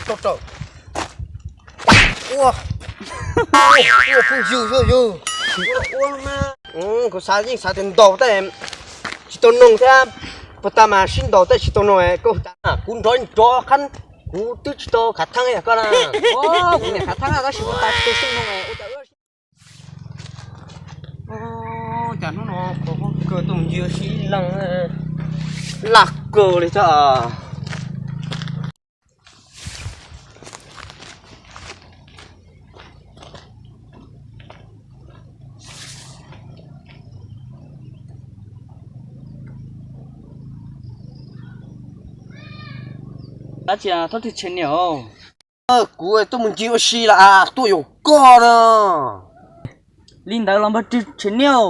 Tau raws. Ua, ua phooj ywg yog yog. Kuv xav yeej xav tias ntaus tab tsis tau noog thiab. Puag ta mas sib ntaus tab tsis tau noog, koj tas kuv nrov nrov qab, kuv twb tsis tau khav theeb yog koj na. Kuv niam khav theeb tab sis puag ta tsis tau sib noog ua cas. Cas hnub no pom pob kws tuaj mus ncig ua si ib leeg, laj kawg li thiab. Dab tsi Thoob Twg channel? Kuv tuaj mus ncig ua si los tuaj yuav koj no. Li ntawd los Npawg Twg channel?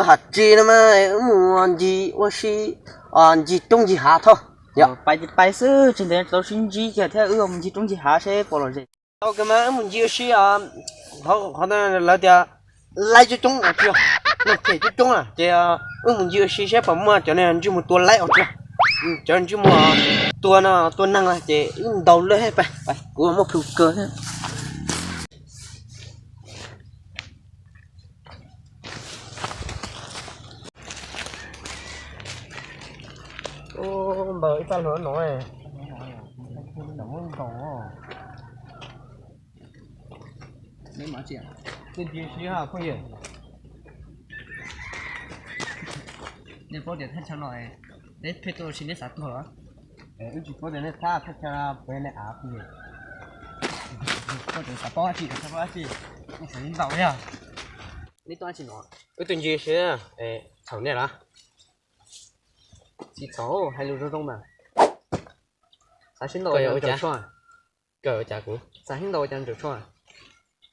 Hais tsis no mas wb mus ncig ua si, ncig roob ncig hav tho. Pais pais xwb tsis ntev tau sib ntsib kiag thiab, wb mus ncig roob ncig hav seb puas lom zem. Tau kawg mas wb mus ncig ua si, qhov lawv tias laib coob coob tsis, coob coob ces wb mus ncig ua si seb puas muaj cov ntsej muag tua laib os tsis, cov ntsej muag tua no tua neeg ces wb ntaus lawm, kuv muaj plhus kawg thiab. Npawg ib txaj hluas no, muab ntaus. Twb ntsis siv phooj ywg. Nej paub tias thaj chaw no peb pheej tuaj ua si neb xav tuag los? Wb tsis paub tias nej thab thaj chaw puas yog nej av phooj ywg. Koj tseem xav paub dab tsi, xav paub dab tsi, nej xav li ntaus thiab. Neb tuaj dab tsi no? Wb tuaj ncig siv, txhaum nej los? Tsis txhaum, hais lus zoo zoo mas. Xav sib ntaus, kawm cas kuv xav sib ntaus cas ntsaum tshuaj.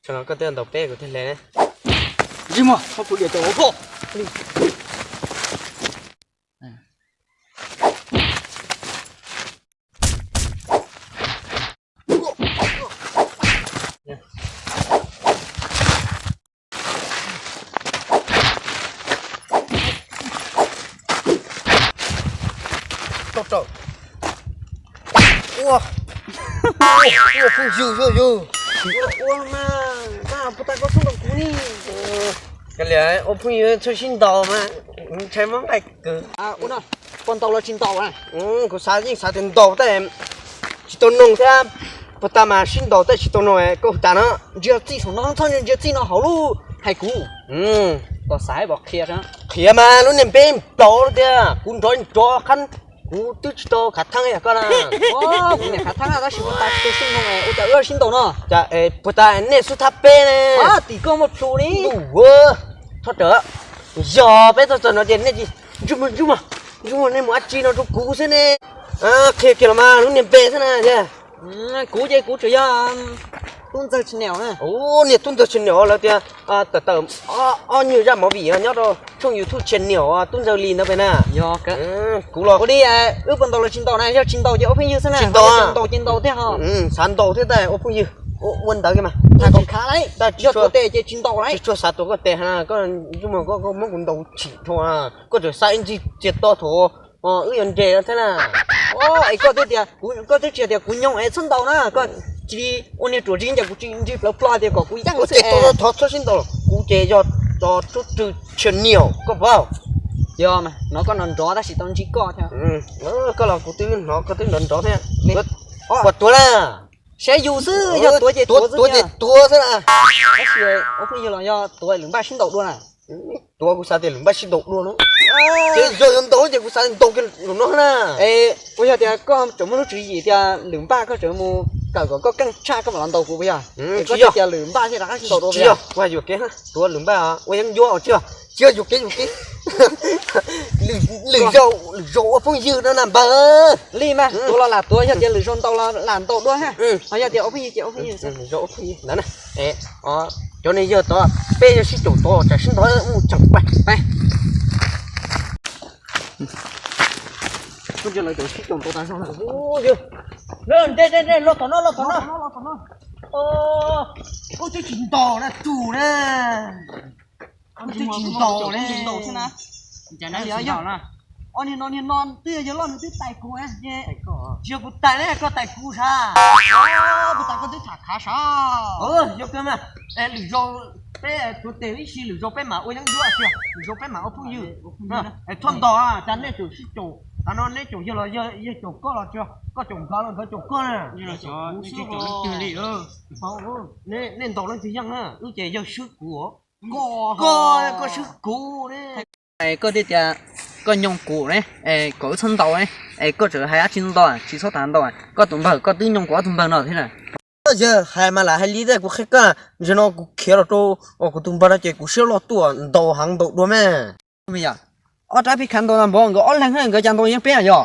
Tshuaj no koj twb ntaus peb kuv thiaj hle. Ntsej muag, koj kuv liam cov ua poj. Tau raws. Ua, ua phooj ywg yog yog. Ua mas, puag ta koj txhob ntaus kuv ni. Kav liam, ua phooj ywg txhob sib ntaus mas, ntshai muab nqaij kawg. Ua no, puas ntaus los tsis ntaus? Kuv xav yeej xav tias ntaus tab tsis tau noog thiab. Puag ta mas sib ntaus tab tsis tau noog, koj tas no ntsia txij saum no, txhob ntsia txij no hauv lub hais kuv. Tom xav pom qhia, qhia mas lub niag npe nplaum tiag, kuv nrov nrov qab, kuv twb tsis tau khav theeb yog koj na. Kuv niam khav theeb tab sis puag ta tsis tau sib noog, ua cas wb sib ntaus no? Puag ta nej xub thab peb ne. Tim koj muaj plhus li. Txhob raws, yog peb txog txog no ces nej ntsej muag, ntsej muag, ntsej muag nej mus dab tsi no rau kuv xwb ne. Qhia kiag los mas lub niag npe xwb na. Kuv ces kuv tseem yog Tub Ntxawg channel na. Niag Tub Ntxawg channel lawv tias tawm tawm ob nyuag zaj movie nyob rau tshooj YouTube channel Tub Ntxawg li ntawd pem na. Yog kuv los ua li, wb puas ntaus los tsis ntaus na? Yog tsis ntaus ces ua phooj ywg xwb na. Tsis ntaus, ntaus ces ntaus thiab ho. Xav ntaus thiab tab ua phooj ywg, ua ntawd kiag mas. Yog tuav tes ces tsis ntaus lawm. Tsis tshua xav tuav koj tes, koj muab kuv ntaus tsim dhau, koj tseem xa ib ntsis txias to thaum wb yuav nres no thiab na. Es koj twb tias, koj twb tsis tias kuv nyoog es txhob ntaus na, koj cia li ua niag ruam zis ces kuv tsis ntsig plawv plho tias kom kuv yeej xwb. Thov txhob sib ntaus, kuv ces yog Tub Ntxawg channel koj paub. Yog mas, hnov koj nrov nrov tab sis tau ntsib koj thiab. Koj los kuv twb hnov koj twb nrov nrov thiab. Puas tuav na? Saib yus xwb, yog tuav ces tuav xwb, tuav ces tuav xwb na. Tab sis ua phooj ywg los yog tuav lwm npaj sib ntaus dua na? Tuav kuv xav tias lwm npaj sib ntaus dua no. Ces yog yuav ntaus ces kuv xav ntaus kiag lwm no na. Es puas yog tias koj tseem muaj lub tswv yim tias lwm npaj koj tseem mus kawm kom koj keej tshaj koj mam los ntaus kuv puas yog? Koj tias lwm npaj thiaj rov qab sib ntaus dua puas yog? Kuv hais yuam kev, tuav lwm npaj ua yeeb ncuab tsis yog? Tsis yog, yuam kev yuam kev. Lwm zaus, lwm zaus ua phooj ywg no na npawg. Li mas tuav los lam tuav, yog tias lwm zaus ntaus los lam ntaus dua ha. Ho yog tias ua phooj ywg ces ua phooj ywg. Lwm zaus ua phooj ywg ntawd na. Cov niag yawg tod peb yuav sib caum tod tsam sib ntaus mus tseem pais. Koj ntsia lawv cov sib caum ntaus tas zog na. Los tom no, los tom no. Koj twb tsis ntaus na, tus na. Koj twb tsis ntaus ne. Ua niag no niag no twb yog yawg loj nws twb tais kuv, tsis yog kuv tais ne, koj tais kuv sav. Kuv tais koj twb tham khav sav. Yog kawg mas, lwm zaus peb tuav tes ib si, lwm zaus peb mam ua yeeb ncuab tiag, lwm zaus peb mam ua phooj ywg. Txhob ntaus, cas nej caum sib caum, qhov no neb caum yawg los yawg caum koj los tsis, koj caum nkawd los nkawd caum koj na. Nej ntaus leej twg yeej na, wb ces yawg swb kuv, koj, koj swb kuv. Koj thiaj tias koj nyoog kuv ne, kom wb txhob ntaus ne, es koj tseem hais dab tsi ntau, tsis txhob tham ntau, koj tus npawg koj twb nyoog kuv ob tug npawg no thiab na. Yawg hais mas lam hais li tiag, kuv qhia koj, ntawm no kuv khiav los rau kuv tus npawg no ces kuv siab loj tuaj ntaus heev ntaus dua mas. Ob rab phij khav ntaus npov nkawd ob leeg, nkawd cas ntaus yeej peb yog.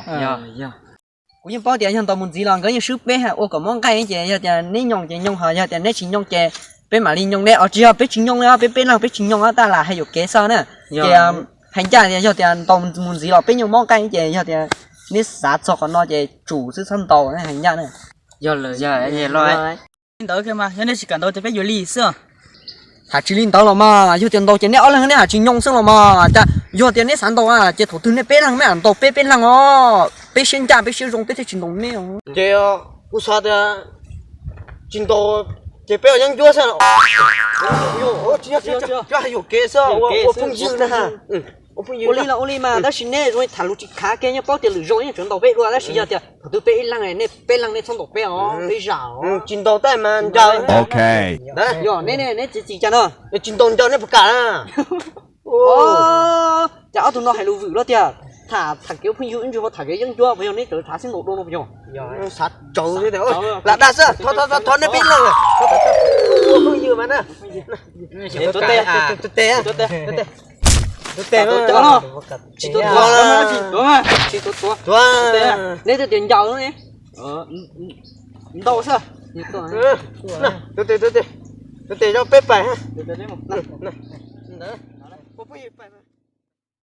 Kuv yeej paub tias yog ntaus mus ntxiv los nkawd yeej swb peb, ua kom mob nqaij ces yog tias neb nyoog ces nyoog, ho yog tias neb tsis nyoog ces peb mam li nyoog neb os. Tsis yog peb tsis nyoog li, peb peb leeg peb tsis nyoog, tab lam hais yuam kev xwb na. Ces hais ncaj tias yog tias ntaus mus ntxiv los peb yeej mob nqaij ces yog tias neb xav txog qhov no ces tsum xwb txhob ntaus, hais ncaj na. Yog lawm, yog li ntawd mas yog nej tsis kam ntaus ces peb yuav li xwb. Hais tsis li ntawd los mas, yog tias ntaus ces neb ob leeg neb hais tsis nyoog xwb los mas. Cas yog tias neb xav ntaus ces thaum twg nej peb leeg neb mam ntaus peb peb leeg os. Peb siab ncaj peb siab zoo peb thiaj tsis ntaus neb os. Ces kuv xav tias tsis ntaus ces peb ua yeeb ncuab xwb. Tsis yog, tsis yog, hais yuam kev xwb, ua phooj ywg na. Ua li los ua li mas, tab sis neb zoo tham lus tsis khav kiag, nyob paub tias lwm zaus yeej tseem ntaus peb dua, tab sis yog tias thaum twg peb ib leeg, nej peb leeg nej txhob ntaus peb os, peb zam os. Tsis ntaus tab mas ncaws. Yog neb, neb txiv txiv cas no? Tsis ntaus ncaws nej puas kam na? Cas ob tug no hais lus vwm loj tiag, tham tham kev ua phooj ywg ib ntsis ho tham kev yeeb ncuab, puas yog neb tseem tham xwb ntaus dua no puas yog? Xav tsaus, lam dag xwb, thov thov thov neb peb leeg, ua phooj ywg mas na. Tes, tes, tes, tes, tsis tuav, tsis tuav, tsis tuav, tuav. Neb twb tias ncaws ne. Ntau xwb. Tuav tes, tuav tes, tuav tes, peb pais. Ua phooj ywg pais.